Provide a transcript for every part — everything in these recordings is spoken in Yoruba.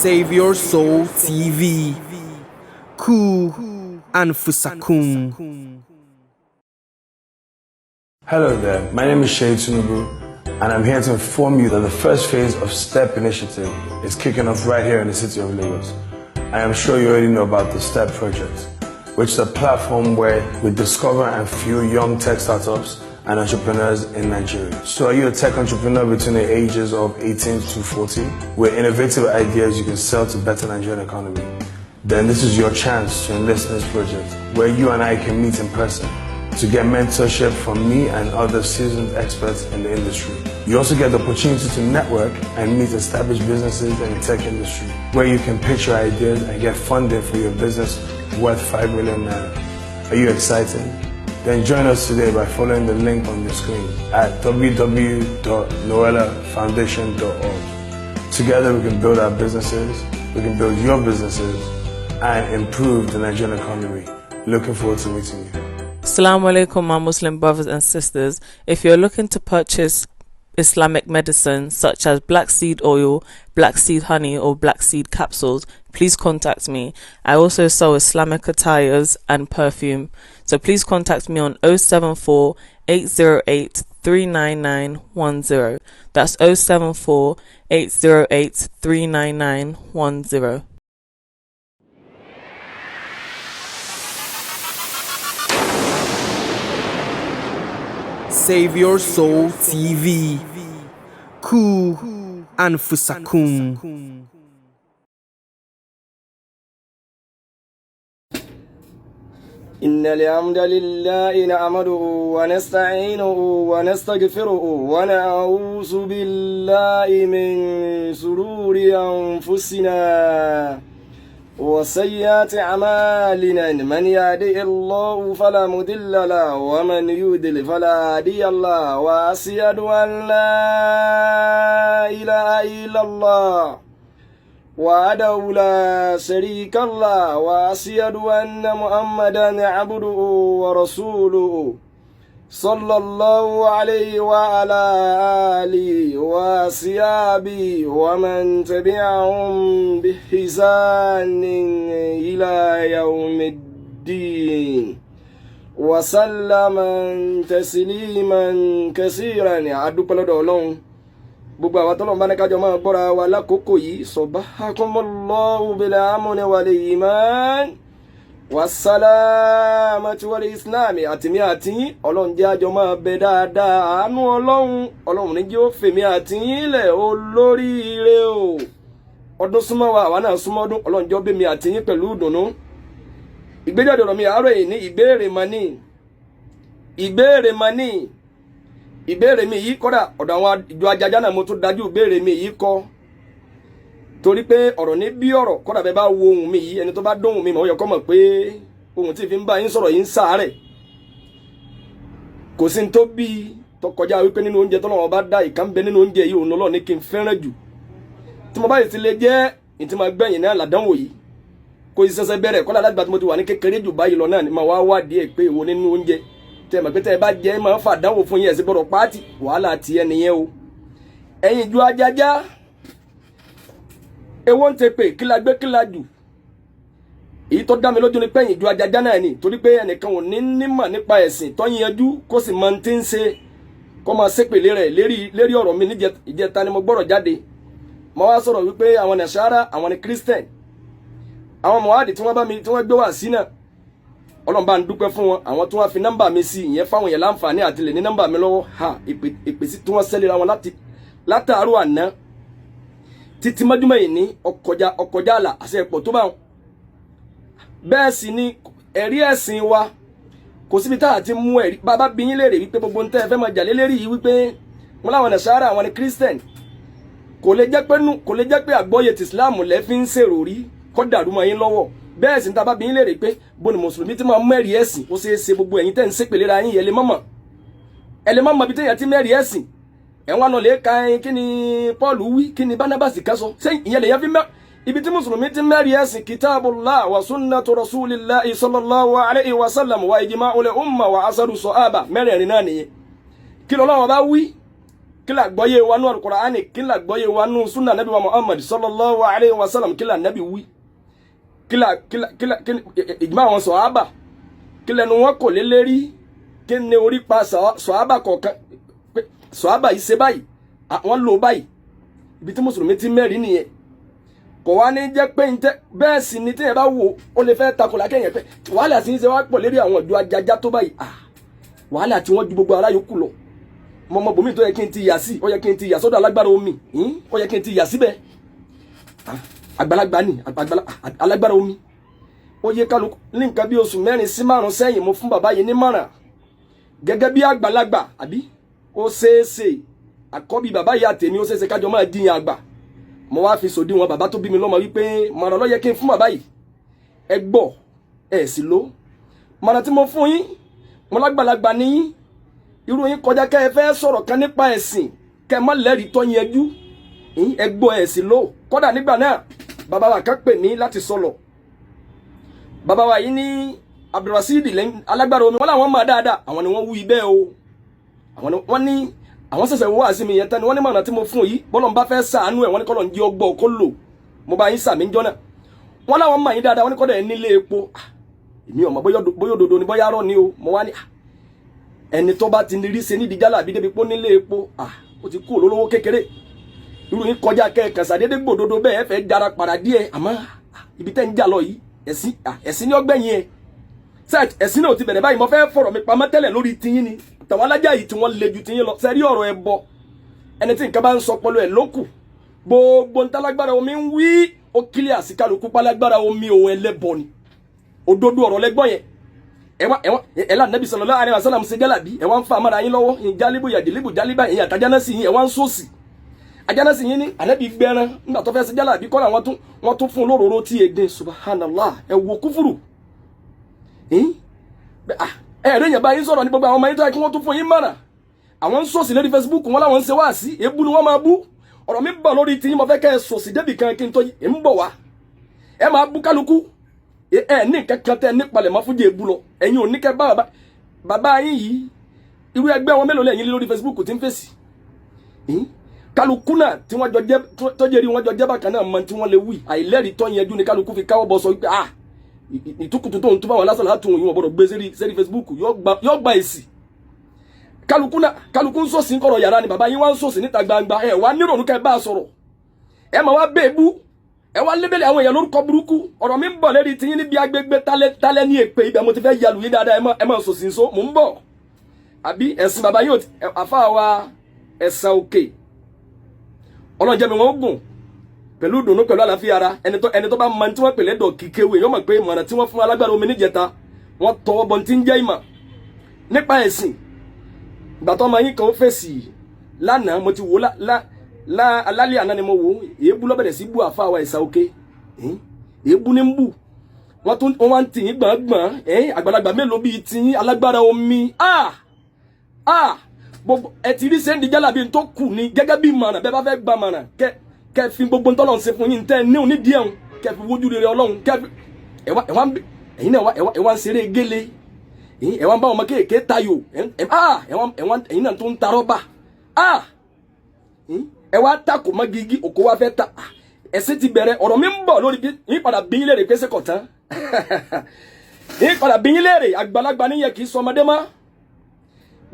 Save Your Soul TV. Ku Anfusakum. Hello there, my name is Seyi Tinubu, and I'm here to inform you that the first phase of STEP initiative is kicking off right here in the city of Lagos. I am sure you already know about the STEP project, which is a platform where we discover and fuel young tech startups and entrepreneurs in Nigeria. So are you a tech entrepreneur between the ages of 18 to 40 with innovative ideas you can sell to better Nigerian economy? Then this is your chance to enlist in this project where you and I can meet in person to get mentorship from me and other seasoned experts in the industry. You also get the opportunity to network and meet established businesses in the tech industry where you can pitch your ideas and get funding for your business worth 5 million naira. Are you excited? Then join us today by following the link on the screen at www.noellafoundation.org. Together we can build our businesses, we can build your businesses, and improve the Nigerian economy. Looking forward to meeting you. Assalamu alaikum, my Muslim brothers and sisters. If you're looking to purchase Islamic medicine such as black seed oil, black seed honey, or black seed capsules, please contact me. I also sell Islamic attires and perfume. So please contact me on 074 808 39910. That's 074 808 39910. Save Your Soul TV. Ku Anfusakum. إن الحمد لله نعمده ونستعينه ونستغفره ونعوذ بالله من شرور أنفسنا وسيئات أعمالنا، من يهده الله فلا مضل له ومن يضلل فلا هادي له، وأشهد أن لا إله إلا الله وحده لا شريك له، وأشهد أن محمدا عبده ورسوله صلى الله عليه وعلى آله وأصحابه ومن تبعهم بإحسان إلى يوم الدين وسلم تسليما كثيرا. Adúpẹ́ lọ́dọ̀ Ọlọ́run. Gbogbo àwọn tọ́lọ́run bá ní kájọ máa gbọ́ra wa lákòókò yìí, صبحكم الله بالأمن والإيمان والسلامة والإسلام. Àtìmí àtìyín, Ọlọ́run jẹ́ àjọ máa bẹ dáadáa. Àánú Ọlọ́run, Ọlọ́run ní jẹ́ ó fèmí àtìyín lẹ̀ olóríire o. Ọdún súnmọ́ wa, àwa náà súnmọ́ ọdún. Ọlọ́run jẹ́ ó bẹ̀mí àtìyín pẹ̀lú ìdùnnú. Ìgbéjáde ọ̀rọ̀ mi àárọ̀ yìí ní ìbéèrè mani, ìbéèrè mani. Ìbéèrè mi yìí, kódà ọ̀dọ̀ àwọn ìjọ ajaja náà mo tún dájú ìbéèrè mi yìí kọ, torí pé ọ̀rọ̀ ní bí ọ̀rọ̀. Kódà bẹ́ẹ̀ bá wo ohùn mi yìí, ẹni tó bá dóhùn mi mọ̀, ó yẹ kó mọ̀ pé ohùn tí fi ń bá yín sọ̀rọ̀ yìí ń sàárẹ̀. Kò sí ní tó bí tó kọjá wípé nínú oúnjẹ tọ́lọ́run bá dá, ìkan bẹ nínú oúnjẹ yìí, òun lọ́lọ́ ní kí n fẹ́ràn jù. Tí mo bá yìí ti lè jẹ́ ní tí máa gbẹ̀yìn náà làdánwò yìí. Kò sì ṣẹ̀ṣẹ̀ bẹ̀rẹ̀ kọ́lá, lágbà tí mo ti wà ní kékeré jù báyìí lọ náà ni màá wá wádìí ẹ̀ pé èwo nínú oúnjẹ tẹ mọ̀ pé tẹ́ ẹ bá jẹ́ máa ń fà dánwò fún yín, ẹ̀ sì gbọ́dọ̀ pààtì wàhálà tiẹ̀ nìyẹn o. Ẹ̀yin ìjọ ajájá, èwo ń tẹ pé kí la gbé, kí la jù? Èyí tó dá mi lójú ni pé ẹ̀yin ìjọ ajájá náà ni, torí pé ẹnìkan ò ní nímọ̀ nípa ẹ̀sìn tó yanjú kó sì mọ tí ń ṣe kó máa ṣépèlé rẹ̀ lérí ọ̀rọ̀ mi. Níjẹta ni mo gbọ́rọ̀ jáde, mo wá sọ̀rọ̀ wípé àwọn Nàṣàrà, àwọn ni Christian, àwọn mọ̀hádì tí wọ́n bá mi tí wọ́n gbé wá sí náà. Ọlọ́run bá ń dúpẹ́ fún wọn, àwọn tí wọ́n fi nọ́mbà mi sí ìyẹn fáwọn yẹn láǹfààní àti lè ní nọ́mbà mi lọ́wọ́. Ha, ìpè sí tí wọ́n sẹ́lera wọn láti látàárọ̀ àná títí mọ́júmọ́ yìí ní ọkọjá ọkọjá àlà àṣẹ ẹ̀pọ̀ tó bá wọn. Bẹ́ẹ̀ sì ni ẹ̀rí ẹ̀sìn wa, kò síbi tá a ti mú ẹ̀rí. Bàbá bí yín léèrè wípé gbogbo ń tẹ́ ẹ fẹ́ máa jà lé lérí yìí, wípé wọn láwọn Nàṣàrà, àwọn ni Christian, kò lè jẹ́ pé àgbọ́yé ti Islam lẹ́ fi ń ṣèrò rí kọ́ dàrú mọ́ yín lọ́wọ́. Bẹ́ẹ̀ sì ń ta bá bí yín léèrè pé bó ni mùsùlùmí ti máa mẹ́rìí ẹ̀sìn, ó ṣeé ṣe gbogbo ẹ̀yin tẹ́ ń ṣépèlé ra yín, yẹn lè mọ̀mọ̀, ẹ lè mọ̀mọ̀ bí téèyàn ti mẹ́rìí ẹ̀sìn. Ẹ̀wọ̀n àná lè ka ẹyin, kí ni Paul wí, kí ni Barnabas ká sọ, ṣé ìyẹn lè yẹn fi mẹ́ ibi tí mùsùlùmí ti mẹ́rìí ẹ̀sìn? كتاب الله وسنة رسول الله صلى الله عليه وسلم وإجماع الأمة وأثر الصحابة. Mẹ́rẹ̀ẹ̀rin náà nìyẹn. Kí lọ́lọ́wọ́ bá wí? Kí là gbọ́yé wa nú Al-Qur'ani? Kí là gbọ́yé wa nú sunna nabi wa Muhammad sallallahu alayhi wa sallam? Kí là nabi wí? Kí là kí là kí là kí ìgbà àwọn sọ̀hábà, kí lẹnu wọn kò lé lérí? Kí ni orí pa sọ̀hábà kọ̀ọ̀kan pé sọ̀hábà yìí ṣe báyìí, àwọn lò báyìí? Ibi tí mùsùlùmí ti mẹ́rin nìyẹn. Kò wá ní jẹ́ pé ń tẹ́ bẹ́ẹ̀ sì ni. Téèyàn bá wò ó, lè fẹ́ takò lákẹ́yìn pé wàhálà sì ń ṣe wá pọ̀ lérí àwọn ìjọ ajaja tó báyìí. Wàhálà tí wọ́n ju gbogbo ará yòókù lọ. Mo mọ bòmí tó yẹ kí n ti yà sí. Ó yẹ kí n ti yà sọ́dọ̀ alágbára omi, ó yẹ kí n ti yà síbẹ̀. Àgbàlagbà ni alágbára omi. Ó yẹ kálukú ní nǹkan bí oṣù 4 sí 5 sẹ́yìn, mo fún bàbá yìí nímọ̀ràn gẹ́gẹ́ bí àgbàlagbà. Àbí ó ṣeéṣe àkọ́bí bàbá yìí àtẹ̀mí, ó ṣeéṣe kájọ máa dín àgbà. Mo wá fi sòdiwọ̀n bàbá tó bí mi lọ́mọ wípé mọ̀ràn ló yẹ kí n fún bàbá yìí. Ẹ gbọ́, ẹ sì ló mọ̀ràn tí mo fún yín. Mo lágbàlagbà ní yín, irú yín kọjá kẹ́ ẹ fẹ́ sọ̀rọ̀ kan nípa ẹ̀sìn, kẹ́ ẹ má lẹ́rìí tó yẹjú. Ẹ gbọ́, ẹ sì ló. Kódà nígbà náà, bàbá wa kan pè mí láti sọlọ. Bàbá wa yìí ní Abdulrasheed alágbára omi, wọn làwọn mọ̀ dáadáa. Àwọn ni wọ́n wí bẹ́ẹ̀ o. Àwọn ni wọ́n ní àwọn ṣẹ̀ṣẹ̀ wá sí mi yẹn tán ni. Wọ́n ní mọ̀nà tí mo fún yìí, bọ́lọ̀ ń bá fẹ́ sàánú ẹ̀, wọ́n ní kọ́lọ̀ ń jí ọgbọ́ kó lò. Mo bá yín sàmí jọ́nà. Wọ́n láwọn mọ̀ yín dáadáa. Wọ́n ní kọ́dọ̀ ẹ̀ nílé epo. Èmi ò mọ̀ bóyá òdodo ni, bóyá rọ́ ni o. Mo wá ní ẹni tó bá ti rí ṣe nídìí jálà àbí débi pé ó nílé epo, ó ti kú olólówó kékeré. Irú yín kọjá kẹ́ẹ̀kan sàdédé gbòdodo bẹ́ẹ̀. Ẹ fẹ́ jara padà díẹ̀, àmọ́ ibi tẹ́ ń jà lọ yìí, ẹ̀sìn ẹ̀sìn ní ọgbẹ́yìn ẹ̀ sẹ́ẹ̀t. Ẹ̀sìn náà ti bẹ̀rẹ̀ báyìí. Mo fẹ́ fọ̀rọ̀ mi pamọ́ tẹ́lẹ̀ lórí tiyín ni. Tàwọn alájà yìí tí wọ́n le ju tiyín lọ sẹ́rí ọ̀rọ̀ ẹ bọ. Ẹni tí nǹkan bá ń sọ pọlọ ẹ̀ lókù. Gbogbo ntálágbára omi ń wí, ó kílẹ̀ àsìkálukú pálágbára omi òun ẹlẹ́bọ ni. Òdodo ọ̀rọ̀ lẹ́gbọ́n yẹn. Ẹwà ẹwà ẹlà nẹbi sallallahu alaihi wasallam ṣe jálàbí. Ẹ wá ń fa amára yín lọ́wọ́ yín, jálíbù yàjìlíbù jálíbà yín àtàjánásì yín. Ẹ wá ń sòsì ajánásì yín ní ànábì gbẹran nígbà tó fẹ́ ṣe jálàbí kọ́ra. Wọ́n tún fún lóróró tí èdè. Subhanallah, ẹ wo kúfùrù. Ẹ rẹ yẹn bá yín sọ̀rọ̀ ní gbogbo àwọn ọmọ yín tó yẹ kí wọ́n tún fún yín mọ̀nà, àwọn ń sòsì lórí Facebook. Wọn làwọn ń ṣe wáàsí, èébú ni wọ́n máa bú. Ọ̀rọ̀ mi bọ̀ lórí tí mo fẹ́ kẹ́ ẹ sòsì débì kan kí n tó ń bọ̀ wá. Ẹ máa bú kálukú. Ẹ ní nǹkan kan tẹ nípalẹ̀ mọ́ fún jẹ́ èébú lọ. Ẹ̀yin ò ní kẹ́ bá bàbá yín yìí. Irú ẹgbẹ́ wọn mélòó lẹ́yìn lórí Facebook tí ń fèsì? Kálukú náà tí wọ́n jọ jẹ́ tọ́jú eré wọn jọ jẹ́ bákan náà mọ tí wọ́n lè wí. Àìlẹ́rìí tó yẹjú ni kálukú fi káwọ́ bọ́ sọ wípé ah, ìtukùtù tó ń túbọ̀ wọn lásán láti òun gbọ́dọ̀ gbé sérí Facebook, yóò gba èsì. Kálukú náà, kálukú ń sòsì ń kọ̀rọ̀ yàrá ni. Bàbá yín wá ń sòsì níta gbangba. Ẹ wá nírònú kẹ́ bá a sọ̀rọ̀, ẹ máa wá bẹ́ẹ̀ bú, ẹ wá lébèlè àwọn èèyàn lórúkọ burúkú. Ọ̀rọ̀ mi ń bọ̀ lérí tiyín níbi agbègbè tálẹ́ ní èpè. Ibẹ̀ mo ti fẹ́ yalù yín dáadáa. Ẹ má sòsì nso. Mò ń bọ̀. Àbí ẹ̀sìn bàbá yóò àfa wa ẹ̀sán òkè, ọlọ́njẹ́ mi wọ́n gùn pẹ̀lú ìdùnnú, pẹ̀lú àlàáfíà ara. Ẹni tó bá mọ tí wọ́n pèlè dọ̀ kíkéwé yóò mọ̀ pé ìmọ̀ràn tí wọ́n fún alágbára omi níjẹta, wọ́n tọwọ́ bọ̀ tí ń jẹ́ ìmọ̀ nípa ẹ̀sìn. Ìgbà tó ọmọ yín kan fèsì lánàá, mo ti wò lá alálẹ́ àná ni mo wò. Èébú ló bẹ̀rẹ̀ sí bú àfa wa ẹ̀sà òkè. Èébú ní ń bù. Wọ́n tún wọ́n wá ń tì yín gbọ̀ngbọ̀n. Àgbàlagbà mélòó bíi tì yín, alágbára omi? Ah ah, gbogbo ẹ ti rí sẹ́ńdì jálàbí tó kù ní gẹ́gẹ́ bí mọ̀nà. Bẹ́ẹ̀ bá fẹ́ gba mọ̀nà, kẹ́ kẹ́ fi gbogbo ntọ́lọ̀ ń ṣe fún yín tẹ́ ní òní díẹ̀ ń kẹ́ fi wojú rere Ọlọ́run, kẹ́ fi ẹ̀wá ẹ̀wá ń ẹ̀yin náà ẹ̀wá ń ṣeré gélé, ẹ̀wá ń bá ọmọ kéèké tayò. Ẹ̀wá ẹ̀wá ẹ̀yin náà tó ń ta rọ́bà. Ẹ̀wá takò mọ́ gigi òkò wa fẹ́ ta. Ẹ̀sìn ti bẹ̀rẹ̀. Ọ̀rọ̀ mi ń bọ̀ lórí bí yín padà bí yín léèrè pé ṣé kò tán. Yín padà bí yín léèrè. Àgbàlagbà níyẹn, kì í sọ ọmọdé mọ́.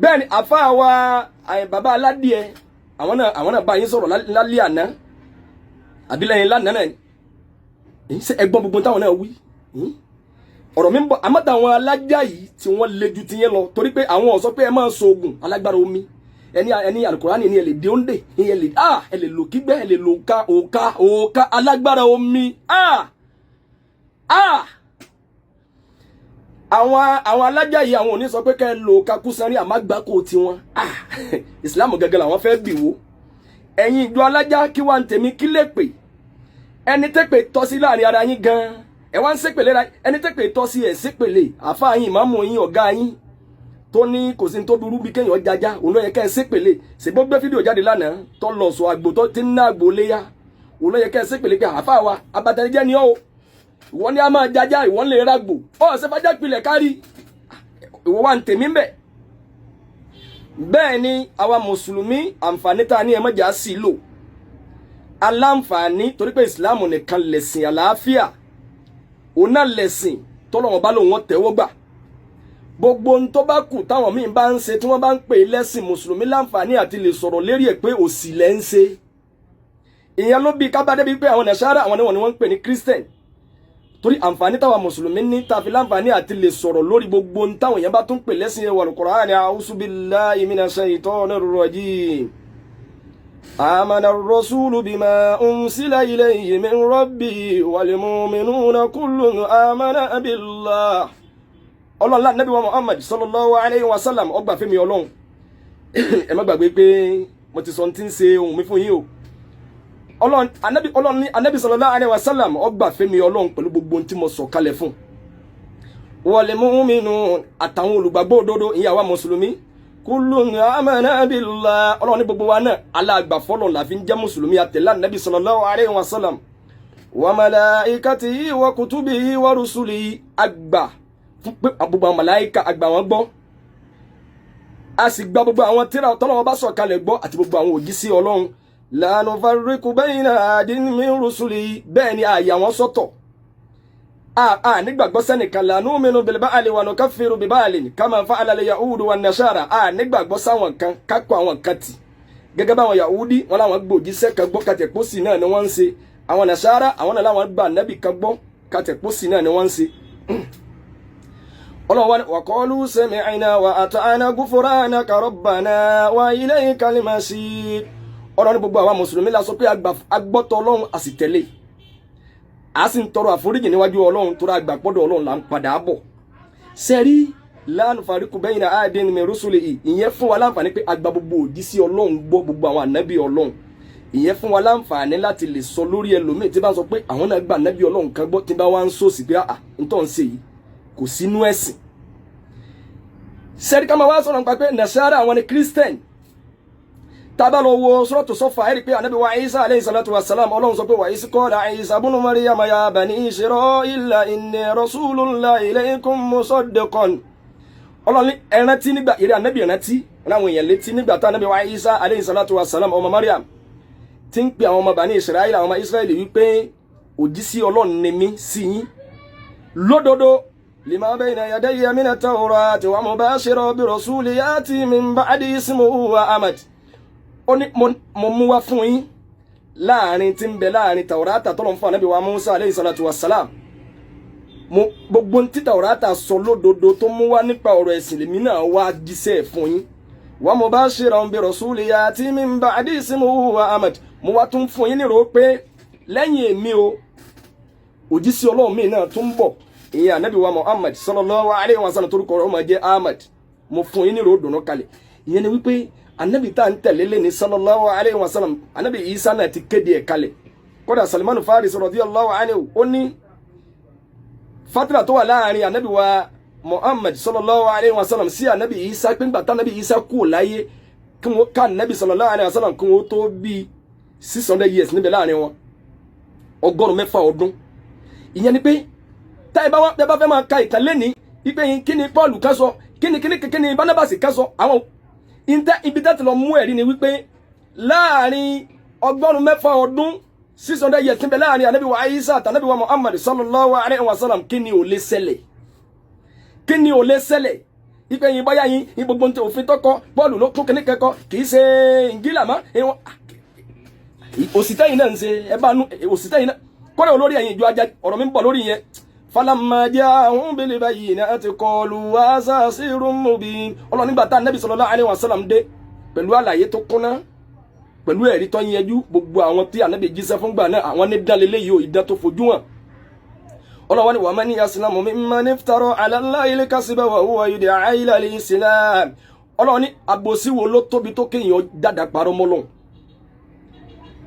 Bẹ́ẹ̀ ni àfáà wa bàbá aládìẹ, àwọn náà bá yín sọ̀rọ̀ lálẹ́ àná àbí lẹ́yìn lánàá náà. Ṣé ẹgbọ́n gbogbo táwọn náà wí? Ọ̀rọ̀ mi ń bọ̀. Àmọ́ táwọn alájà yìí tí wọ́n le ju tiyẹn lọ, torí pé àwọn ò sọ pé ẹ máa so oògùn alágbára omi. Ẹni alukurani ni ẹ lè dé òǹdè, ẹ lè ẹ lè lò kígbẹ́, ẹ lè lò òka òka òka alágbára omi. Àwọn alájà yìí, àwọn ò ní sọ pé kẹ́ ẹ lò òka kúsanrí, àmàgbákò tiwọn. Ìsìlámù gẹ́gẹ́ làwọn fẹ́ bì wó. Ẹ̀yin ìjọ alájà, kí wàá ń tèmi kí lè pè ẹni tẹ́pẹ̀ tọ́ sí láàrin ara yín gan. Ẹ wá ń ṣépèlé ra ẹni tẹ́pẹ̀ tọ́ sí ẹ̀ ṣépèlé àfáà yín, ìmáàmù yín, ọ̀gá yín tó ní kò sí tó burú bí kéèyàn jájá. Òun ló yẹ kẹ́ ẹ ṣépèlé. Ṣèbó gbé fídíò jáde lánàá tó lọ sọ àgbò tó ti ń ná àgbò léyà? Òun ló yẹ kẹ́ ẹ ṣépèlé pé àfáà wa abatẹnijẹ́ ni ọ́ o. Ìwọ ni a máa jájá, ìwọ ń lè rágbò ọ ṣe fàájà pilẹ̀ kárí. Ìwọ wa ń tèmí mbẹ̀. Bẹ́ẹ̀ ni àwa mùsùlùmí, àǹfààní tá a ní, ẹ má jà sí lò aláǹfààní, torí pé ìsìláàmù nìkan lẹ̀sìn àlàáfíà, òun náà lẹ̀sìn tọ́lọ́wọ́n bá lòun wọ́n tẹ́wọ́ gbà. Gbogbo ohun tó bá kù táwọn míín bá ń ṣe, tí wọ́n bá ń pè é lẹ́sìn, mùsùlùmí láǹfààní àti lè sọ̀rọ̀ lérí ẹ̀ pé òsì lẹ́ ń ṣe. Ìyẹn ló bí kábàdé bíi pé àwọn Nàṣàrà, àwọn ni wọ́n ń pè ní Christian, torí àǹfààní táwa mùsùlùmí ní, tá a fi láǹfààní àti lè sọ̀rọ̀ lórí gbogbo ohun táwọn èèyàn bá tún pè lẹ́sìn. Ẹwà Al-Qur'ani, a'udhu billahi minash shaytanir rajim. آمن الرسول بما أنزل إليه من ربه والمؤمنون كل آمن بالله. Ọlọ́run láti Nábì wa Muhammad sallallahu alayhi wa sallam ọgbà fẹ́mi Ọlọ́run. Ẹ má gbàgbé pé mo ti sọ ti ń ṣe ohun mi fún yín o. Ọlọ́run anabi, Ọlọ́run ní anabi sallallahu alayhi wa sallam ọgbà fẹ́mi Ọlọ́run pẹ̀lú gbogbo ohun tí mo sọ kalẹ̀ fún. Wal mu'minun, àtàwọn olùgbàgbọ́ òdodo, ìyẹn àwa mùsùlùmí, kullun amana billah. Ọlọ́run ní gbogbo wa náà aláàgbà fọlọ́ la fi ń jẹ́ mùsùlùmí, àtẹ̀lá nàbí sallallahu alayhi wa sallam, wa malaikatihi wa kutubihi wa rusulihi. Àgbà fún pé gbogbo àwọn màláìka àgbà wọn gbọ́, a sì gba gbogbo àwọn tírà tọ́lọ́wọ́n bá sọ̀kalẹ̀ gbọ́, àti gbogbo àwọn òjíṣẹ́ Ọlọ́run. La nufarriqu bayna ahadin min rusulihi. Bẹ́ẹ̀ ni àyà wọn sọ́tọ̀, a nígbàgbọ́ sẹ́nìkan. La nu'minu bil ba'li wa nukaffiru bi ba'lin kama fa'ala al yahudu wan nasara. A nígbàgbọ́ sáwọn kan kákọ́ àwọn kan tì, gẹ́gẹ́ báwọn Yahudi wọn làwọn gbòjíṣẹ́ kan gbọ́, kàtẹ́pọ́sì náà ni wọ́n ń ṣe. Àwọn Nasara, àwọn náà làwọn gbà nẹ́bì kan gbọ́, kàtẹ́pọ́sì náà ni wọ́n ń ṣe. Ọlọ́wọ́n wa qalu sami'na wa ata'na ghufranaka rabbana wa ilaykal masir. Ọlọ́run ní gbogbo àwa mùsùlùmí la sọ pé agbọ́tọ̀ Ọlọ́run, a sì tẹ̀lé, a sì ń tọrọ àforíjì níwájú Ọlọ́run, tó rà àgbà pọ́dọ̀ Ọlọ́run là ń padà bọ̀. Sẹ́rí la nufariqu bayna ahadin min rusulihi, ìyẹn fún wa láǹfààní pé àgbà gbogbo òjíṣẹ́ Ọlọ́run gbọ́, gbogbo àwọn ànábì Ọlọ́run. Ìyẹn fún wa láǹfààní láti lè sọ lórí ẹlòmíì tí bá sọ pé àwọn náà gbà ànábì Ọlọ́run kan gbọ́, tí bá wá ń sòsì pé àà ń tọ́ ń ṣe yìí kò sínú ẹ̀sìn. Sẹ́rí ká máa wá sọ̀rọ̀ nípa pé Nasara, àwọn ni Christian. Tá bá lọ wo Suratu Safa, ẹ̀rí pé ànábì wa Isa alayhi salatu wa salam, Ọlọ́run sọ pé wa iz qala Isa ibnu Maryama ya bani Isra'ila inni rasulullahi ilaykum musaddiqan. Ọlọ́run ní ẹrántí nígbà ìrẹ́ ànábì, ẹrántí láwọn èèyàn létí nígbà tá ànábì wa Isa alayhi salatu wa salam, ọmọ Maryam, tí ń pe àwọn ọmọ bani Isra'ila, àwọn ọmọ Israẹli, wípé òjíṣẹ́ Ọlọ́run ni mí sí yín lódodo, lima bayna yadayya mina tawrati wa mubashiran bi rasuli yati min ba'di ismuhu wa Ahmad. Ó ní mo mú wá fún yín láàrin tí ń bẹ láàrin Tàwọ́rátà tọ́lọ̀ ń fún ànábì wa Musa aleyhi salatu wa salam. Mo gbogbo tí Tàwọ́rátà sọ lódodo tó mú wá nípa ọ̀rọ̀ ẹ̀sìn, lèmi náà wá jíṣẹ́ fún yín. Wa mubashiran bi rasuli yati min ba'di ismuhu wa Ahmad. Mo wá tún fún yín nírò pé lẹ́yìn èmi o, òjíṣẹ́ Ọlọ́run mi náà tún bọ̀, ìyẹn ànábì wa Muhammad sallallahu alayhi wa sallam, torúkọ rẹ̀ ó máa jẹ́ Ahmad. Mo fún yín nírò dùnú kalẹ̀. Ìyẹn ni wípé anabi tá à ń tẹ̀lé lé ní sallallahu alayhi wa sallam, anabi Isa náà ti kéde ẹ̀ kalẹ̀. Kódà Salman Farisi radiyallahu anhu, ó ní fatira tó wà láàrin anabi wa Muhammad sallallahu alayhi wa sallam sí anabi Isa, pé ńgbà tá anabi Isa kú láyé kí wọ́n ká anabi sallallahu alayhi wa sallam kí wọ́n tó bí 600 years níbẹ̀ láàrin wọn, 600 ọdún. Ìyẹn ni pé tá ẹ bá wá bá fẹ́ máa ka ìtàn lẹ́ni ipe yín, kí ni Paul ká sọ, kí ni Barnabas ká sọ, àwọn ibi tẹ́ ti lọ mú ẹ̀rí ni wípé láàrin 600 ọdún, 600 years níbẹ̀ láàrin anabi wa Isa àti anabi wa Muhammad sallallahu alayhi wa sallam, kí ni ò lè ṣẹlẹ̀? Kí ni ò lè ṣẹlẹ̀? Ipe yín báyà yín ní gbogbo òfin tọkọ Paul ló tún kíní kẹkọ, kì í ṣe Ìnjílà mọ́. Òsìtẹ́yìn náà ń ṣe ẹ bá nu òsìtẹ́yìn náà kọ́lẹ̀ olórí ẹ̀yìn ìjọ ajá. Ọ̀rọ̀ mi ń bọ̀ lórí yẹn. Falamma ja'ahum bil bayyinati qalu hadha sihrun mubin. Ọlọ́run nígbà tá Nabi sallallahu alaihi wasallam dé pẹ̀lú àlàyé tó kúnná, pẹ̀lú ẹ̀rí tó yẹjú, gbogbo àwọn tí Ànábì jíṣẹ́ fún gbà náà, àwọn ní dálélé yìí ò, ìdán tó fojú hàn. Ọlọ́wọ́n ni wa man azlamu mimman iftara ala Allahi al-kadhiba wa huwa yud'a ila al-islam. Ọlọ́wọ́n ní àbòsí wo ló tóbi tó kéèyàn dáadáa parọ́ mọ́?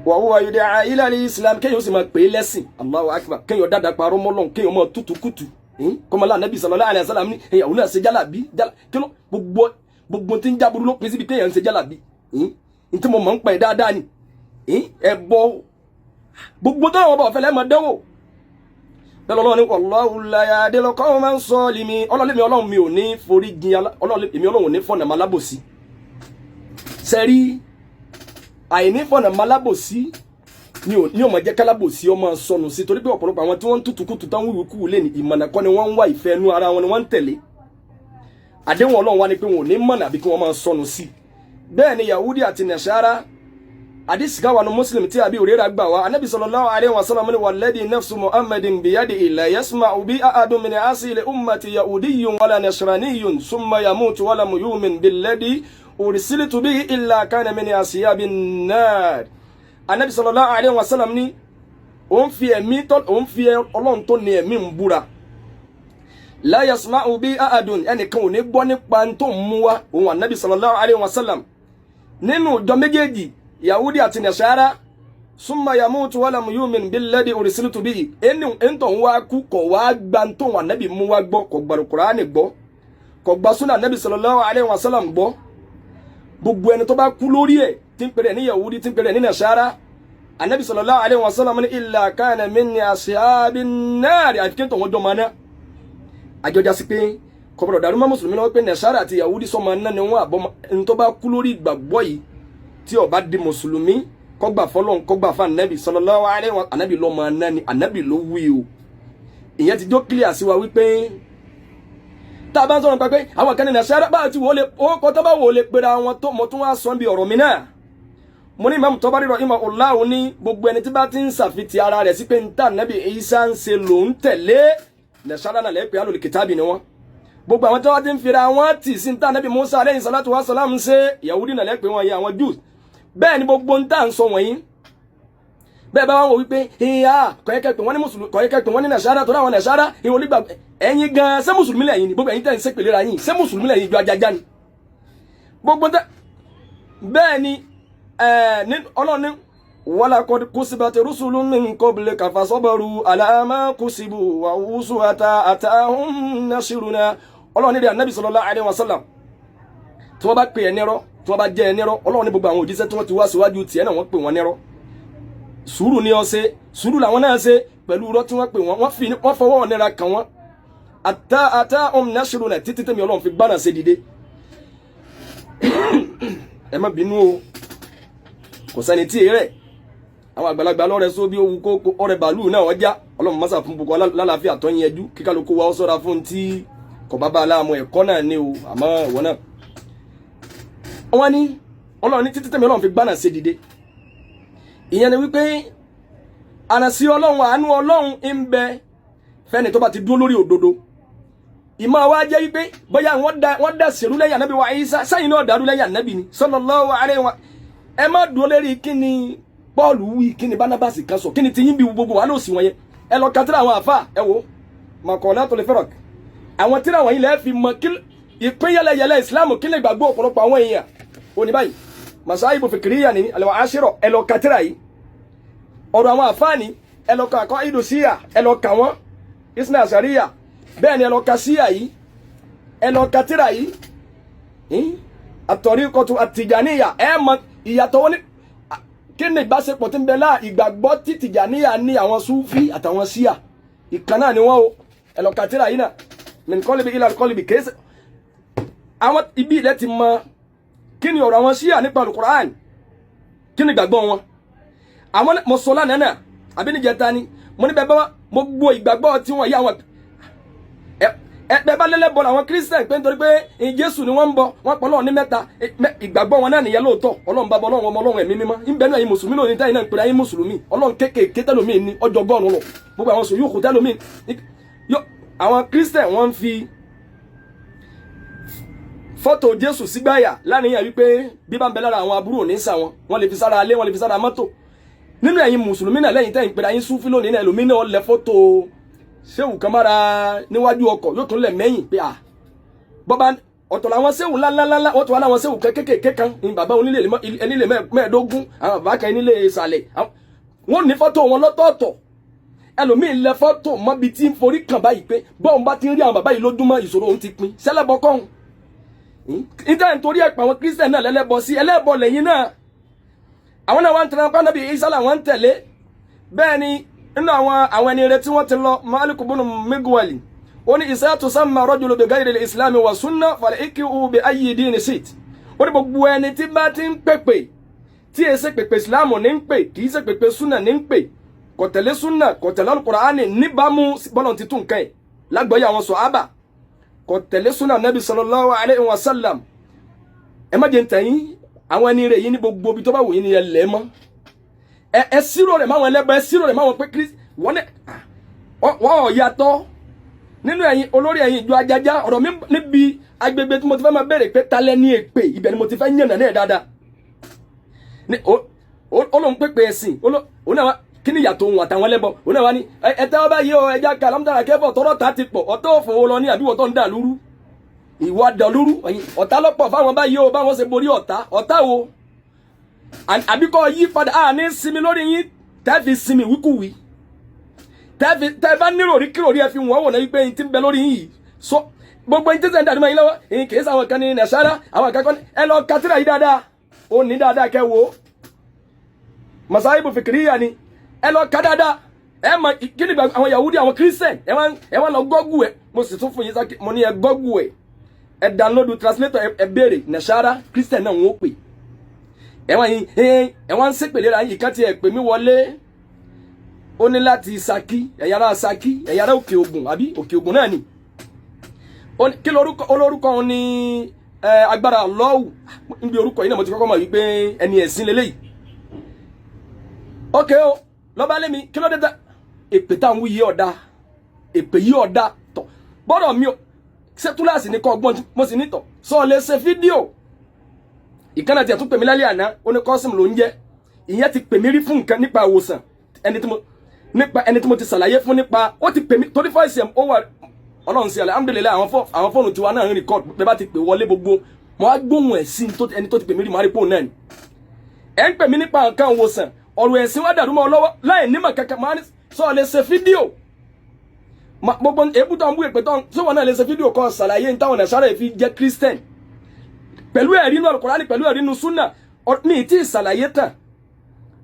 Wa huwa yud'a ila al-islam, kéèyàn sì máa pè é lẹ́sìn. Allahu akbar! Kéèyàn dáadáa parọ́ mọ́ Ọlọ́run, kéèyàn máa tútù kùtù kọ́mọlá Ànábì sallallahu alaihi wasallam ní ìyàwó náà ṣe jálàbí. Kí ló gbogbo gbogbo tí ń jáburú ló pín síbi kéèyàn ń ṣe jálàbí ní tí mo mọ̀ ń pẹ́ dáadáa ni ẹ bọ́ gbogbo tó àwọn ọba ọ̀fẹ́ lẹ́mọ̀ dánwò bẹ́ẹ̀. Lọ́wọ́ ni wallahu la yahdil qawma zalimin. Ọlọ́run mi, Ọlọ́run mi ò ní forí jìn, Ọlọ́run èmi, Ọlọ́run ò ní fọ̀nà máa lábòsí. Sẹ́rí àìnífọ̀nà malábòsí ni ò mọ̀ jẹ́ kálábòsí ọmọ sọnù sí, torí pé ọ̀pọ̀lọpọ̀ àwọn tí wọ́n ń tutùkùtù tán wíwú kúwù lé ní ìmọ̀nà kọ́ ni wọ́n ń wá, ìfẹ́ inú ara wọn ni wọ́n ń tẹ̀lé. Àdéhùn Ọlọ́run wá ni pé wọn ò ní mọ̀nà àbí kí wọ́n máa sọnù sí. Bẹ́ẹ̀ ni Yahudi àti Nasara. Hadisi kan wà ní Muslim tí Abi Hurairah gbà wá. Anabi sallallahu alayhi wa sallam ní: "Walladhi nafsu Muhammadin biyadihi, la yasma'u bi ahadun min asili ummati yahudiyyun wala nasraniyyun summa yamutu wala yu'min billadhi ursiltu bihi illa kana min ashabin nar." Anabi sallallahu alayhi wa sallam ní òun fi ẹ̀mí tó òun fi Ọlọ́run tó ní ẹ̀mí ń búra, la yasma'u bi ahadun, ẹnìkan ò ní gbọ́ nípa tó ń mú wá, òun anabi sallallahu alayhi wa sallam, nínú ìjọ méjèèjì, Yahudi àti Nasara, summa yamutu walam yu'min billadhi ursiltu bihi, ẹni ẹntọ́ ń wá kú kọ̀ wá gba tó wọn anabi mú wá gbọ́, kò gbà Kùránì gbọ́, kò gbà súnà anabi sallallahu alayhi wa sallam gbọ́, gbogbo ẹni tó bá kú lórí ẹ̀, tí ń pèrè ní Yahudi, tí ń pèrè ní Nasara, anabi sallallahu alayhi wa sallam ní illa kana min ashabin nar, àfi kí n tó wọn jọ máa ná. Àjọjà sí pé kọ̀bọ̀dọ̀ dàrú mọ́ mùsùlùmí lọ́wọ́ pé Nasara àti Yahudi sọ máa ná ni wọ́n àbọ̀. Ẹni tó bá kú lórí ìgbàgbọ́ yìí, tí ó bá di mùsùlùmí, kọ́gbà fọlọ́n, kọ́gbà fún anabi sallallahu alaihi wa, anabi ló máa ná ni, anabi ló wí o. Ìyẹn ti jó clear sí wa wípé tá a bá ń sọ̀rọ̀ nípa pé àwọn kan ní Nasara bá ti wọlé ó kọ́ tó bá wọlé pera wọn tó mọ̀ tó wá sọ bí ọ̀rọ̀ mi náà. Mo ní Imam Tabari rahimahullahu ní gbogbo ẹni tí bá ti ń ṣàfitì ara rẹ̀ sí pé ń tà Nabi Isa ń ṣe lòún tẹ̀lé, Nasara náà lẹ́pẹ́, alul kitabi ni wọ́n. Gbogbo àwọn tí wọ́n ti ń fira wọn tì sí ń tà Nabi Musa alayhi salatu wa salam ń ṣe, Yahudi náà lẹ́pẹ́ wọn yẹ, àwọn Jews. Bẹ́ẹ̀ ni gbogbo ń tà ń sọ wọ̀nyí. Bẹ́ẹ̀ bá wọn wò wípé ìyá kọ̀yẹ́kẹ́ pé wọ́n ní mùsùlùmí, kọ̀yẹ́kẹ́ pé wọ́n ní Nasara, tó dáwọn Nasara ìwọ̀n olígbà. Ẹ̀yin gan, ṣé mùsùlùmí lẹ́yìn ni? Gbogbo ẹ̀yin tẹ̀ ń ṣépèlé ra yín, ṣé mùsùlùmí lẹ́yìn? Ìjọ ajájá ni gbogbo tẹ́. Bẹ́ẹ̀ ni Ọlọ́run ní walaqad kusibat rusulun min qablika fasabaru ala ma kusibu wa uzu hatta atahum nasruna. Ọlọ́run ní rẹ̀ Anabi sallallahu alaihi wasallam, tí wọ́n bá pè ẹ́ nírọ́, tí wọ́n bá jẹ́ ẹ nírọ́, Ọlọ́run ní gbogbo àwọn òjíṣẹ́ tí wọ́n ti wá síwájú tiẹ̀ náà, wọ́n pè wọ́n nírọ́. Sùúrù ni ọ ṣe, sùúrù làwọn náà ṣe pẹ̀lú irọ́ tí wọ́n pè wọ́n. Wọ́n fi wọ́n fọwọ́ nira kàn wọ́n, hatta atahum nasruna, títí tẹ̀mí Ọlọ́run fi gbánà ṣe dìde. Ẹ má bínú o, kò sẹ́ni tí èrè àwọn àgbàlagbà lọ́rẹ̀ só bí owó kókó ọ̀rẹ́ bàálù náà ọjà. Ọlọ́run mọ́sà fún gbogbo lálàáfíà tó ń yẹjú, kíkálukú wa ó sọ́ra fún tí kò bá bá a láàmú. Ẹ̀kọ́ náà ní o, àmọ́ ìwọ náà. Wọ́n ní Ọlọ́run ní títí tẹ̀mí Ọlọ́run fi gbánà ṣe dìde. Ìyẹn ni wípé ànàsí Ọlọ́run, àánú Ọlọ́run ń bẹ fẹ́ni tó bá ti dúró lórí òdodo. Ìmọ̀ wa jẹ́ wípé bóyá wọ́n dá sèrú lẹ́yìn ànábì wa Ìsá, sẹ́yìn náà dàrú lẹ́yìn ànábì ni sallallahu alaihi wa. Ẹ má dúró lérí kí ni Pọ́ọ̀lù wí, kí ni Bánábàsì kan sọ, kí ni tiyín bí gbogbo wà lóòsì wọn yẹn. Ẹ lọ ka tírà àwọn àfà, ẹ wò Maqalatul Firaq, àwọn tírà wọ̀nyí lẹ́ẹ̀ fi mọ kí ìpín yẹlẹyẹlẹ Ìsìlámù, kí lè gbàgbọ́ ọ̀pọ̀lọpọ̀ àwọn èèyàn òní báyìí. Masahibu Fikriya ní al-Ashira, ẹ lọ ka tírà yìí. Ọ̀rọ̀ àwọn àfáàní, ẹ lọ ka Aqaidu Síyà, ẹ lọ kà wọ́n, Isna Ashariya. Bẹ́ẹ̀ ni ẹ lọ ka síyà yìí, ẹ lọ ka tírà yìí, At-Tariqatu At-Tijaniyya. Ẹ mọ ìyàtọ̀ wọn ní kí ni ìbáṣepọ̀ tí ń bẹ láà ìgbàgbọ́ tí Tìjàníyà ní, àwọn Súfì àtàwọn Síyà, ìkan náà ni wọ́n o. Ẹ lọ ka tírà yìí náà, Min Qalbi ila Qalbi. Kéésì àwọn ibi ilẹ̀ ti mọ kí ni ọ̀rọ̀ àwọn Síyà nípa Al-Qur'an, kí ni ìgbàgbọ́ wọn. Àwọn mo sọ lánàá náà àbí níjẹta ni, mo ní bẹ́ẹ̀ bá mo gbọ́ ìgbàgbọ́ tí wọ́n yá àwọn ẹ bẹ́ẹ̀ bá lẹ́lẹ́bọ làwọn Christian, pé nítorí pé Jésù ni wọ́n ń bọ, wọ́n pọ̀ Ọlọ́run ní mẹ́ta. Ìgbàgbọ́ wọn náà nìyẹn lóòótọ́: Ọlọ́run Bàbá, Ọlọ́run Ọmọ, Ọlọ́run Ẹ̀mí Mímọ́. Ń bẹ́ẹ̀ náà yín mùsùlùmí lónìí táyìn náà ń pèrè ayé mùsùlùmí, Ọlọ́run kéékèèké tẹ́lómi ní ọjọ́ ọgọ́rùn-ún lọ, gbogbo àwọn sòyúkù tẹ́lómi. Àwọn Christian, wọ́n ń fi fọ́tò Jésù sígbáyà láníyàn wípé bí bá ń bẹ lára àwọn aburú òní sà wọn, wọ́n lè fi sára alé, wọ́n lè fi sára mọ́tò. Nínú ẹ̀yin mùsùlùmí náà lẹ́yìn tẹ́yìn pèrè ayé súfì lónìí náà, ẹlòmíì náà lẹ fọ́tò ṣéwù kan mára níwájú ọkọ̀, yóò tún lẹ̀ mẹ́yìn pé à bọ́ba ọ̀tọ̀ làwọn ṣéwù ńláńláńlá, wọ́n tún wá láwọn ṣéwù kékèké kan ní bàbá onílé enílé 15, àwọn bàbá kan nílé ìsàlẹ̀, wọ́n ní fọ́tò wọn lọ́tọ̀ọ̀tọ̀. Ẹlòmíì lẹ fọ́tò mọ́bi tí ń forí kàn báyìí pé bọ́ọ̀n bá ti ń rí àwọn bàbá yìí lójúmọ́, ìṣòro òun ti pin. Sẹ́lẹ̀bọ kọ́hún níta nítorí ẹ̀ pa àwọn Christian náà lẹ́lẹ́bọ sí ẹlẹ́bọ lẹ́yìn náà. Àwọn náà wọ́n ń tẹ̀lé Ànábì Ìsá làwọn ń tẹ̀lé. Bẹ́ẹ̀ ni nínú àwọn ẹni rẹ tí wọ́n ti lọ, Malik ibn Migwali, ó ní idha tusamma rajulu bi ghayri al-islam wa sunna fal'iqhu bi ayyi dini sit. Ó Ó ní gbogbo ẹni tí bá ti ń pèpè, tí èsè ṣe pèpè Ìsìláàmù ní ń pè, kì í ṣe pèpè súnà ní ń pè, kò tẹ̀lé súnà, kò tẹ̀lé Al-Qur'ani níbàámu bọ́lọ̀ ti tún nǹkan ẹ̀ lágbọ̀ọ́yé àwọn sọ̀hábà, kò tẹ̀lé súnà Nabi sallallahu alayhi wa sallam. Ẹ má jẹ́ ń tẹ̀yìn àwọn ẹni rẹ̀ yìí ní gbogbo ibi tó bá wù yín ni ẹ lẹ́ mọ́. Ẹ sírò rẹ̀ máwọn ẹlẹ́bọ̀, ẹ sírò rẹ̀ máwọn pé Kristi wọ́n ní wọ́n ò yàtọ̀ nínú ẹ̀yin olórí ẹ̀yin ìjọ ajaja. Ọ̀rọ̀ mi níbi agbègbè tí mo ti fẹ́ máa béèrè pé talẹ́ ní èpè, ibẹ̀ ni mo ti fẹ́ yànnà náà dáadáa. Ní ó lóun pépè ẹ̀sìn, ó náà kí ni ìyàtọ̀ òun àtàwọn ẹlẹ́bọ? Òun náà wá ní ẹ tẹ́wọ́ báyìí o, ẹja ká alámúdára kẹ́fọ̀ tọrọ ta ti pọ̀, ọ̀tọ̀ òfòwò lọ ní àbí wọ́tọ̀ ń dà lúrú, ìwà dà lúrú, ọ̀tá lọ́pọ̀ fáwọn báyìí o, báwọn ṣe borí ọ̀tá. Ọ̀tá wo? Àbíkọ́ yí padà á ní sinmi lórí yín, tẹ́ fi sinmi wíkúwí, tẹ́ tẹ́ bá nírò rí kírò rí, ẹ fi wọ́n wò náà wípé yín ti ń bẹ lórí yín yìí. So gbogbo yín tẹ́sẹ̀ ń dàdúmọ̀ yín lọ́wọ́ yín, kì í sáwọn kan ní nàṣàrà, àwọn kan kọ́ ní. Ẹ lọ katira yìí dáadáa, ó ní dáadáa kẹ́ wo masaibu fikiriya ni, ẹ lọ ka dáadáa. Ẹ mọ kí ni àwọn Yahudi, àwọn Christian, ẹ wá lọ Google ẹ. Mo sì tún fún yín sákì, mo ní ẹ Google ẹ, ẹ download translator, ẹ béèrè nàṣàrà, Christian náà wọ́n pè ẹ wá yín. Ẹ wá ń ṣépèlé ra yìí. Ká tiẹ̀ pè mí wọlé, ó ní láti Ṣakí, ẹ̀yà ara Ṣakí, ẹ̀yà ara Òkè Ògùn, àbí Òkè Ògùn náà ni. Kí lorúkọ olórúkọ òun ní agbára lọ́wù níbi orúkọ yìí náà. Mo ti kọ́kọ́ mọ̀ wípé ẹni ẹ̀sìn lélẹ́yìí. Ókè o, lọ́ba lémi, kí ló dé tẹ́ èpè táwọn wí yìí ọ̀dà, èpè yìí ọ̀dà tọ̀ bọ́dọ̀ mi ò ṣé túláàsì ní kọ́ ọgbọ́n. Mo sì nítọ̀ sọ lè ṣe fídíò. Ìkànnì tiẹ̀ tún pè mí lálẹ́ àná, ó ní kọ́sìmù ló ń jẹ́. Ìyẹn ti pè mí rí fún nǹkan nípa ìwòsàn, ẹni tí mo nípa ẹni tí mo ti ṣàlàyé fún nípa. Ó ti pè mí torí voice ẹ̀ ó wà. Ọlọ́run sí, alhamdulillahi, àwọn fóònù tiwa náà ń record. Bẹ́ẹ̀ bá ti pè wọlé, gbogbo mo á gbóhùn ẹ̀ sí ẹni tó ti pè mí rí, mo á rí pòun náà ni. Ẹ̀ ń pè mí nípa nǹkan ìwòsàn, ọ̀rọ̀ ẹ̀sìn wá dàrú mọ́ ọ lọ́wọ́ láì nímọ̀ kankan. Máa ní sọ lè ṣe fídíò gbogbo èébú tó ń bú, èpè tó ń sọ, wọn náà lè ṣe fídíò kan ṣàlàyé ní táwọn nàṣàrà fi jẹ́ Christian pẹ̀lú ẹ̀rí inú Al-Qur'ani, pẹ̀lú ẹ̀rí inú súnà. Mi tí ì ṣàlàyé tán.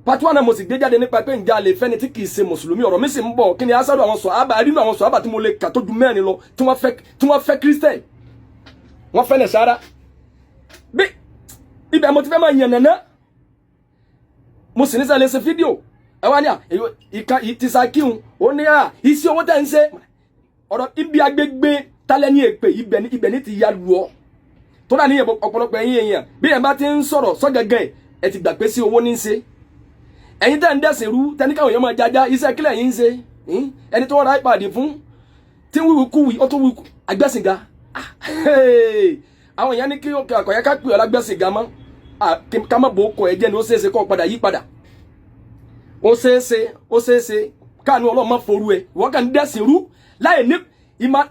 Part one náà mo sì gbé jáde nípa pé ǹjẹ́ a lè fẹ́ni tí kì í ṣe mùsùlùmí. Ọ̀rọ̀ mi sì ń bọ̀. Kí ni asádùn àwọn sọ̀hábà rínú àwọn sọ̀hábà tí mo lè kà tó ju mẹ́rin lọ tí wọ́n fẹ́ Christian, wọ́n fẹ́ nàṣàrà? Bí ibẹ̀ mo ti fẹ́ máa yànnà náà, mo sì ní sẹ́ lè ṣe fídíò. Ẹ wá ní à ìka ìtìsàkíhun, ó ní à iṣẹ́ owó tẹ̀ ń ṣe. Ọ̀rọ̀ ibi agbègbè tálẹ́ ní èpè, ibẹ̀ ní ti ya lù ọ́ tó dà ní ọ̀pọ̀lọpọ̀ ẹ̀yìn èèyàn. Bí ẹ̀ bá ti ń sọ̀rọ̀ sọ́gẹ̀gẹ̀, ẹ ti gbà pé sí owó ní í ṣe. Ẹ̀yin tẹ́ ń dẹ̀sìn rú, tẹ́ní káwọn èèyàn máa jájá, iṣẹ́ kílẹ̀ yín ń ṣe? Ẹni tó ra iPad fún tí ń wíwí kúwì, ó tún wíwí agbẹ́sìnga. Àwọn èèyàn ní kí ọkọ̀ ká pè ọ́ lágbẹ́sìnga mọ́, ká má bò ó kọ ẹ̀jẹ̀ ni. Ó ṣeéṣe kó padà yí padà, ó ṣeéṣe, ó ṣeéṣe káànú Ọlọ́run má forú ẹ. Ìwọ́n kàn ń dẹ̀sìn rú láì ní ìmọ̀.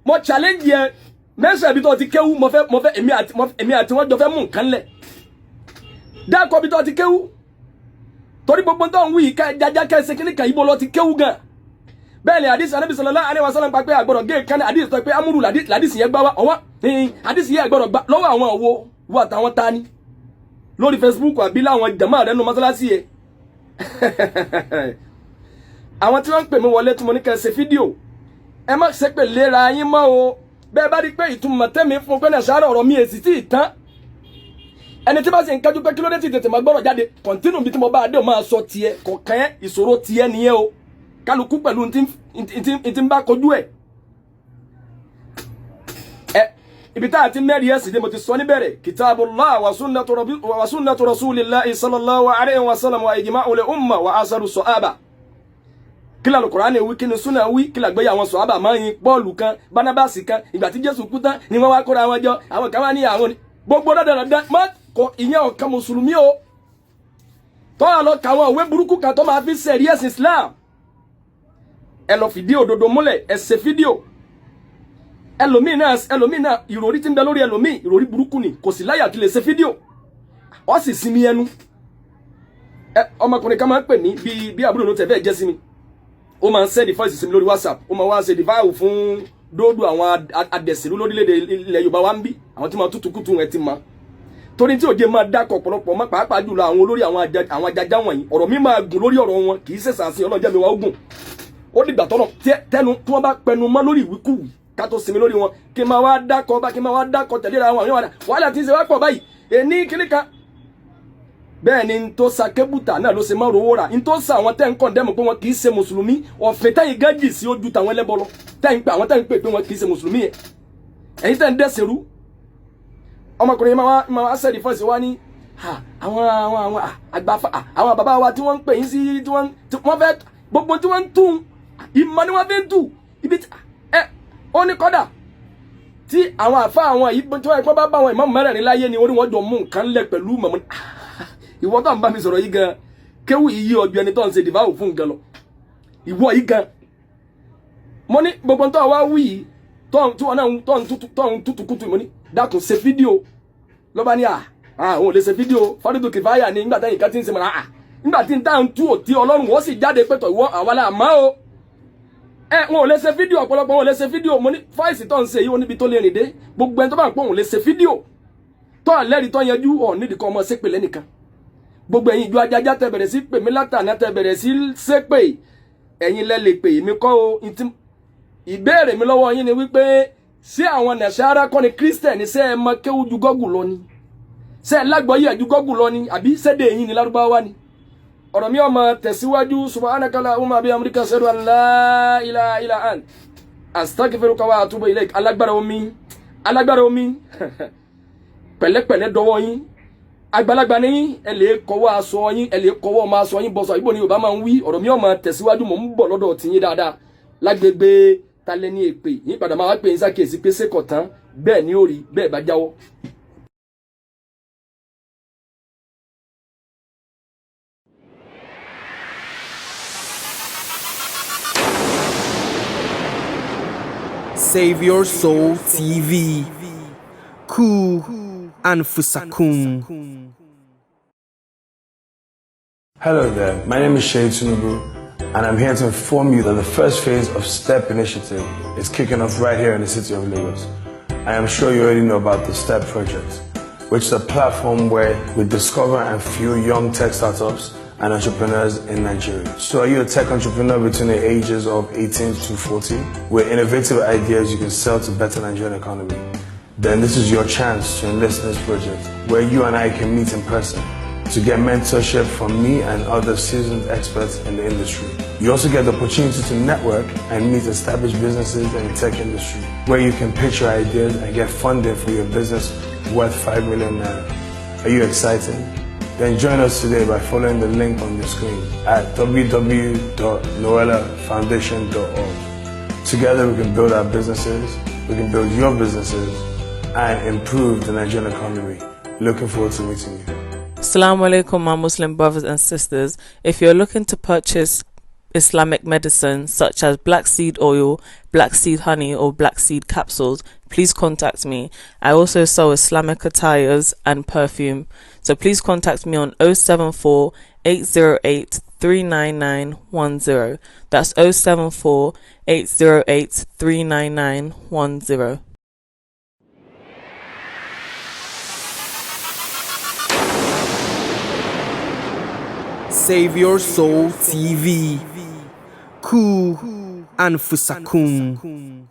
Mo challenge yẹ mẹ́sàn-án ibi tó ti kéwú. Mo fẹ́ èmi àti wọ́n jọ fẹ́ mú nǹkan lẹ̀ dákọ̀ ibi tó ti kéwú, torí gbogbo tó ń wí ká jájá kẹsẹ̀ kí ní kà ibo lọ ti kéwú gan. Bẹ́ẹ̀ ni àdìsí Anábì sallallahu alaihi wasallam pa pé àgbọ̀dọ̀ gé kan ní àdìsí tó pé amúrù làdìsí yẹn gbá wá ọwọ́ àdìsí yẹn gbọ́dọ̀ gbá lọ́wọ́ àwọn òwò wo àtàwọn tani lórí Facebook àbí láwọn jàmáà rẹ̀ nù mọ́sálásí yẹn. Àwọn tí wọ́n ń pè mí wọlé tí mo ní kẹ́ ṣe fídíò, ẹ má ṣe pé léra yín mọ́ o. Bẹ́ẹ̀ bá rí pé ìtumọ̀ tẹ́mi fún pé nàṣàrà ọ̀rọ̀ mi èsì tí ì tán, ẹni tí bá sì ń kájú pé kí ló dé tí tètè máa gbọ́rọ̀ jáde, continue bí tí mo bá adé ò máa sọ tiẹ̀ kọ̀ọ̀kan. Ìṣòro tiẹ̀ nìyẹn o. Kálukú pẹ̀lú ntí ń bá kojú ẹ̀. Ẹ ibi tá a ti mẹ́rin ẹ̀sìn dé, mo ti sọ níbẹ̀rẹ̀: kitabullah wa sunnatu rasulillahi sallallahu alayhi wa sallam wa ijma'ul umma wa asaru sahaba. Kí ló Al-Kùránì wí? Kí ni súnà wí? Kí làgbéyà àwọn sọ̀hábà máa ń yin Pọ́ọ̀lù kan, Bánábàsì kan? Ìgbà tí Jésù kú tán ni wọ́n wá kóra wọn jọ, àwọn kan wá ní àwọn gbogbo dandandan má kọ ìyẹn ọ̀kan mùsùlùmí o. Tọ́wọ́ lọ kà àwọn òwe burúkú kan tó máa fi sẹ̀rí ẹ̀sìn Islam. Ẹ lọ fìdí òdodo múlẹ̀, ẹ ṣe fídíò. Ẹlòmíì náà, ẹlòmíì náà, ìròrí tí ń bẹ lórí ẹlòmíì, ìròrí burúkú ni, kò sì láyà kí lè ṣe fídíò, ọ sì sinmi ẹnu ẹ. Ọmọkùnrin kan máa ń pè mí bí àbúrò ló tẹ̀ bẹ́ẹ̀ jẹ́ sí mi. Ó máa ń send voice sí mi lórí WhatsApp. Ó máa wá ṣe devour fún dóòdù àwọn adẹ̀sìnrú lórílẹ̀‐èdè ilẹ̀ Yorùbá wa ń bí, àwọn tí máa tútù kùtù ẹ̀ ti mọ̀, torí tí òjé máa dákọ̀ ọ̀pọ̀lọpọ̀ mọ́, pàápàá jùlọ àwọn olórí àwọn ajaja wọ̀nyí. Ọ̀rọ̀ mi máa gùn lórí ọ̀rọ̀ wọn, kì í ṣẹ̀ṣà sí ọlọ́jẹ́ mi wá ó gùn. Ó dìgbà tọ́nà tẹnu tí wọ́n bá pẹnu mọ́ lórí ìwíkúwì, ká tó sinmi lórí wọn, kí n máa wá dákọ̀ bá kí n máa wá dákọ̀ tẹ̀léra wọn. Àwọn wàhálà tí ń ṣe wá pọ̀ báyìí. Èní kíní kan bẹ́ẹ̀ ni n tó sa kébùtà náà ló ṣe má rówó rà, n tó sa àwọn tẹ́ ń condemn pé wọn kì í ṣe mùsùlùmí. Ọ̀fẹ́ tẹ́yìn gánjì sí ojú tàwọn ẹlẹ́bọ lọ, tẹ́yìn pé àwọn tẹ́yìn pé pé wọn kì í ṣe mùsùlùmí yẹn, ẹ̀yin tẹ́ ń dẹ́sẹ̀ rú. Ọmọkùnrin yẹn máa wá sẹ́ẹ̀dì fọ́ọ̀sì wá ní àwọn àgbàfà, àwọn bàbá wa tí wọ́n ń pè yín sí, tí wọ́n fẹ́ gbogbo tí wọ́n ń tún ìmọ̀ ni wọ́n fi ń tù ibi tí ẹ ó ní kọ́dà tí àwọn àfa àwọn yìí tí wọ́n bá bá àwọn ìmáàmù mẹ́rẹ̀ẹ̀rin láyé ni orí wọn jọ mú nǹkan lẹ̀ pẹ̀lú mọ̀mọ́. Ìwọ tó ń bá mi sọ̀rọ̀ yìí gan, kéwù yìí yí ọjọ́ ẹni tó ń ṣe dìbáwò fún nǹkan lọ. Ìwọ yìí gan, mo ní gbogbo tó wá wí yìí tí wọn náà tó ń tútù kútù, mo ní dákun, ṣe fídíò. Lọ́ba ní à àwọn ò lè ṣe fídíò, fárídù kìfáyà ni. Nígbà táyìn kan ti ń ṣe mọ̀ra à, nígbà tí n tá ń tú òtí ọlọ́run, wọ́n sì jáde pẹ̀tọ̀ ìwọ àwa la mọ́ o. Ẹ wọn ò lè ṣe fídíò, ọ̀pọ̀lọpọ̀ wọn ò lè ṣe fídíò. Mo ní fáìsì tó ń ṣe yìí, ó níbi tó lè rìn dé. Gbogbo ẹni tó bá ń pọ̀ òun lè ṣe fídíò tó àlẹ́rìí tó yanjú ọ̀ nídìí kan ọmọ ṣépè lẹ́nìkan. Gbogbo ẹ̀yin ìjọ ajájá tẹ bẹ̀rẹ̀ sí pè mí látàná, tẹ bẹ̀rẹ̀ sí ṣépè, ẹ̀yin lẹ lè pè mí kọ́ o. Ìbéèrè mi lọ́wọ́ yín ni wípé, ṣé àwọn nàṣàrà kọ́ ni kírísítẹ̀nì? Ṣé ẹ mọ kéwú ju gọ́gù lọ ni? Ṣé ẹ lágbọ́yé ju gọ́gù lọ ni? Àbí ṣédè yín ni lárúbáwá ni? Ọ̀rọ̀ mi ọmọ tẹ̀síwájú. Subhanaka allahumma bihamdika, ashhadu an la ilaha illa ant, astaghfiruka wa atubu ilaik. Alágbára omi, alágbára omi, pẹ̀lẹ́pẹ̀lẹ́ dọwọ́ yín. Àgbàlagbà ní ẹ lè kọwọ́ aṣọ yín, ẹ lè kọwọ́ ọmọ aṣọ yín bọ́sọ̀. Ibo ni Yorùbá máa ń wí? Ọ̀rọ̀ mi ọmọ tẹ̀síwájú. Mò ń bọ̀ lọ́dọ̀ tiyín dáadáa lágbègbè talẹ́ ní èpè yín padà máa wá pè yín sákèsí pé ṣé kọ̀tán bẹ́ẹ̀ ni ó rí bẹ́ẹ̀ bá jáwọ́. Save Your Soul TV. Ku Anfusakum. Hello there, my name is Shay Tinubu, and I'm here to inform you that the first phase of STEP initiative is kicking off right here in the city of Lagos. I am sure you already know about the STEP project, which is a platform where we discover and fuel young tech startups and entrepreneurs in Nigeria. So are you a tech entrepreneur between the ages of 18 to 40 with innovative ideas you can sell to better Nigerian economy? Then this is your chance to enlist in this project where you and I can meet in person to get mentorship from me and other seasoned experts in the industry. You also get the opportunity to network and meet established businesses in the tech industry where you can pitch your ideas and get funding for your business worth 5 million naira. Are you excited? Then join us today by following the link on your screen at www.noellafoundation.org. Together we can build our businesses, we can build your businesses, and improve the Nigerian economy. Looking forward to meeting you. Assalamu alaikum, my Muslim brothers and sisters. If you're looking to purchase Islamic medicine such as black seed oil, black seed honey, or black seed capsules, please contact me. I also sell Islamic attires and perfume. So please contact me on 074 808 39910. That's 074 808 39910. Save Your Soul TV. Ku Anfusakum.